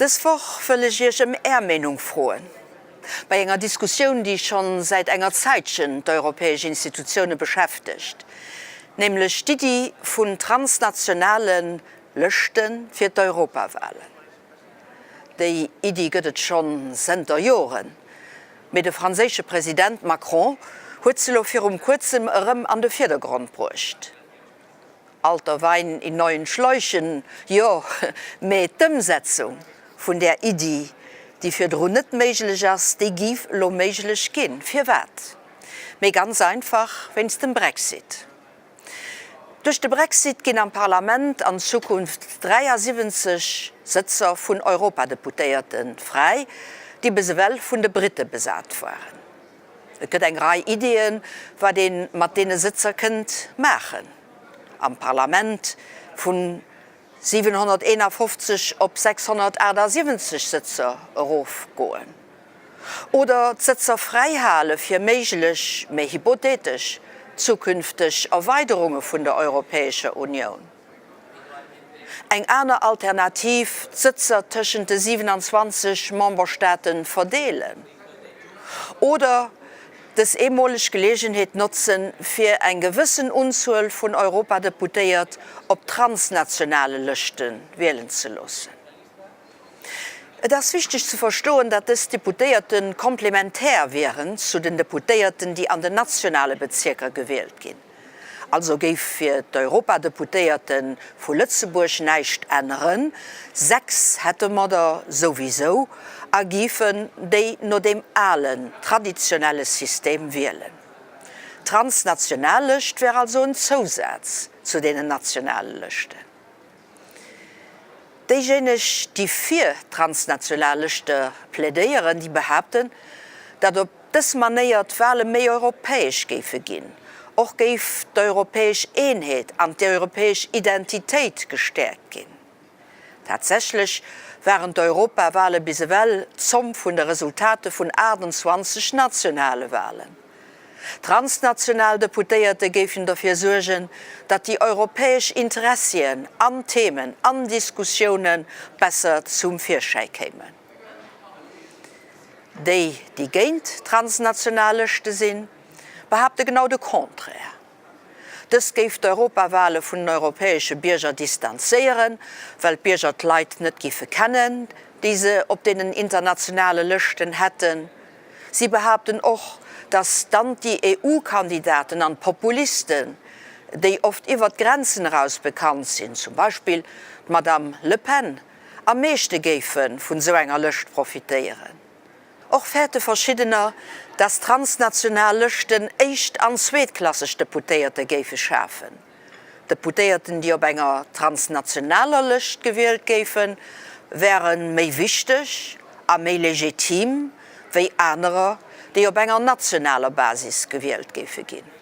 Dës Woch wëll ech Iech ëm Är Meenung froen bei enger Diskussioun, déi schonn säit enger Zäitchen d'europäesch Institutioune beschäftegt, nämlech d'Iddi vun transnationale Lëschte fir d'Europawalen. Déi Iddi gëtt et schonn zënter Joren, mee de franséische President Macron huet se lo virum kuerzem erëm an de Virdergrond bruecht. Alter Wein in neuen Schläuchen, jo, mee d'Ëmsetzung vun där Iddi, déi virdrun net méiglech ass, déi giff elo méiglech ginn. Firwat? Mee ganz einfach wéinst dem Brexit. Duerch de Brexit ginn am Parlament an Zukunft 73 Sëtzer vun Europadeputéierte fräi, déi bis ewell vun de Britte besat waren. Et gëtt eng Rei Ideeën, wat ee mat deene Sëtzer kënnt maachen. Am Parlament vun 751 op 678 Sëtzer erofgoen. Oder d'Sëtzer fräi hale fir méiglech, mee hypothetesch, zukünfteg Erweiderunge vun der Europäescher Unioun. Eng aner Alternativ, d'Sëtzer tëschent de 27 Memberstaate verdeelen. Oder dës eemoleg Geleegenheet notzen, fir eng gewëssen Unzuel vun Europadeputéiert op transnationale Lëschte wielen ze loossen. Et ass wichteg ze verstoen, datt dës Deputéierte komplementär wieren zu den Deputéierten, déi an den nationale Bezierker gewielt ginn. Also géif fir d'Europadeputéierte vu Lëtzebuerg näischt änneren, 6 hätte mer der souwisou a gifen déi no deem alen, traditionelle System wielen. D'transnational Lëscht wär also en Zousaz zu deenen nationale Lëschten. Déijéineg, déi fir transnational Lëschte plädéieren, déi behaapten, datt op dës Manéier d'Wale méi europäesch géife ginn. Och géif d'europäesch Eenheet an d'europäesch Identitéit gestäerkt ginn. Tatsächlech waren d'Europawale bis ewell d'Zomm vun de Resultate vun 28 nationale Walen. Transnational Deputéierte géifen derfir suergen, datt déi europäesch Interessien an Themen an Diskussioune besser zum Virschäi kéimen. Déi, déi géint transnational Lëschte sinn, behaapte genau de Contraire. Dëst géif d'Europawale vun den europäesche Bierger distanzéieren, well d'Bierger d'Leit net géife kennen, déi se op deenen internationale Lëschten hätten. Si behaapten och, datt d'Anti-EU-Kandidaten an d'Populisten, déi oft iwwert d'Grenzen eraus bekannt sinn, zum Beispill d'Madame Le Pen, am meeschte géife vun esou enger Lëscht profitéieren. Och fäerte verschiddener, datt transnational Lëschten éischt an zweetklasseg Deputéierte géife schafen. Deputéierten, déi op enger transnationaler Lëscht gewielt géifen, wäre méi wichteg a méi legitim wéi anerer, déi op enger nationaler Basis gewielt géife ginn.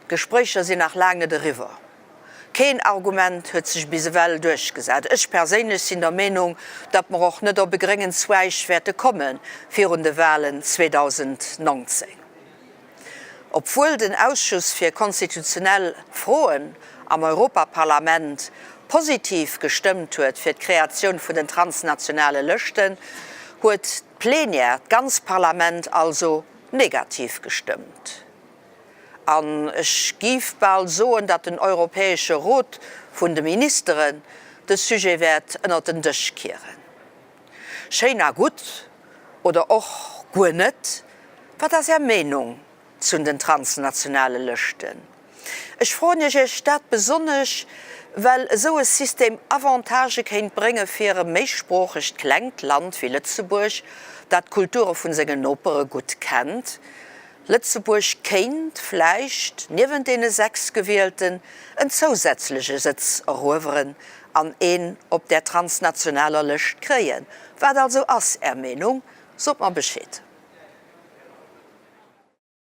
D'Gespréicher sinn nach laang net eriwwer. Keen Argument huet sech bis ewell duerchgesat. Ech perséinlech sinn der Meenung, datt mer och net op e gréngen Zweig wäerte komme virun de Walen 2019. Obwuel den Ausschuss fir konstitutionell Froen am Europaparlament positiv gestëmmt huet fir d'Kreatioun vun den transnationale Lëschten, huet d'Plenière, d'ganz Parlament also, negativ gestëmmt. An ech giff bal soen, datt den Europäesche Rot vun de Ministeren de Sujet wäert ënnert den Dësch kieren. Schéin a gutt oder och guer net, wat ass Är Meenung zun den transnationale Lëschten? Ech froen Iech Iech dat besonnesch, well esou e System Avantagë kéint brénge fir e méisproochegt klengt Land wéi Lëtzebuerg, dat d'Kulture vun sengen Nopere gutt kennt. Lëtzebuerg kéint vläicht niewent deene 6 Gewielten en zousätzleche Sëtz erueweren an een op där transnationaler Lëscht kréien. Wat also ass Är Meenung? Sot mer Bescheed.